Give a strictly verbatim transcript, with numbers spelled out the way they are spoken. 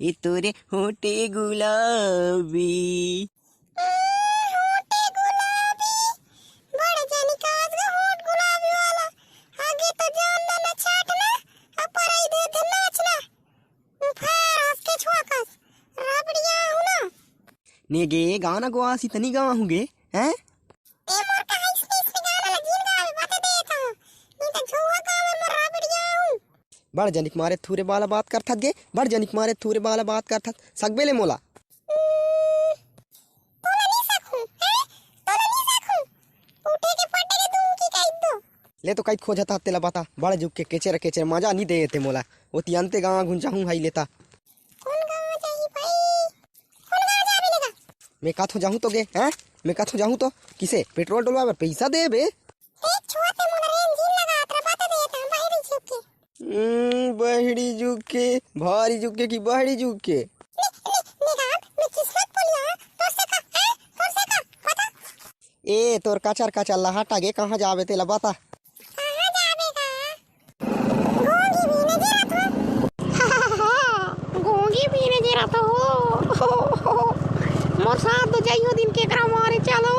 ए तोरे होठे गुलाबी। ए, होठे गुलाबी, बड़ जनी कास गा होठ गुलाबी वाला। आगे तो जान ना, ना छाट ना, ऊपर आई दे दे नाच ना। फेर हंस के छुआ कस, रबड़िया हूँ ना। ने गे गाना गो आसी तनी गावा हूँ गे, हैं? ए मोर का इसने इसने गाना ला जिन गावे, बाते दे तो। नहीं तो छुआ गावे मोर रबड़िया हूँ। बड़ जनिक मारे थूरे बाला बात करथत गे, बड़ जनिक मारे थूरे बाला बात करथत, सकबे ले मोला। हम्म, तोला नहीं सकूं, हैं? तोला नहीं सकूं। उठे के पटे के दूं की कह दो। ले तो कई खोजत हस तेला बता, बड़ जुग के केचर केचर मजा नहीं दे ते मोला। ओती अंते गांव घुंचाहूं हाई लेता। कौन गांव जाही भाई? कौन गांव जाबे लेगा? मैं काथो जाहूं तो गे, हैं? मैं काथो जाहूं तो किसे पेट्रोल डलवा बर पैसा देबे? ए, छुआ ते मोला रे इंजन लगा, अतरा बात दे, ता बहिरी जुग के। हम्म, बहिरी जुग के, भारी जुग के कि बहिरी जुग के? ने, ने, ने गान, मैं किस्मत बोलिया, तोर से का, हैं? तोर से का, बता। ए, तोर कचर कचर ला हटा गे, कहाँ जाबे तेला बता। कहाँ जाबे का? गोंगी बीने गिरा था। गोंगी बीने गिरा था हो। मोर साथ तो जाइयो दिन के करा मारे चलो।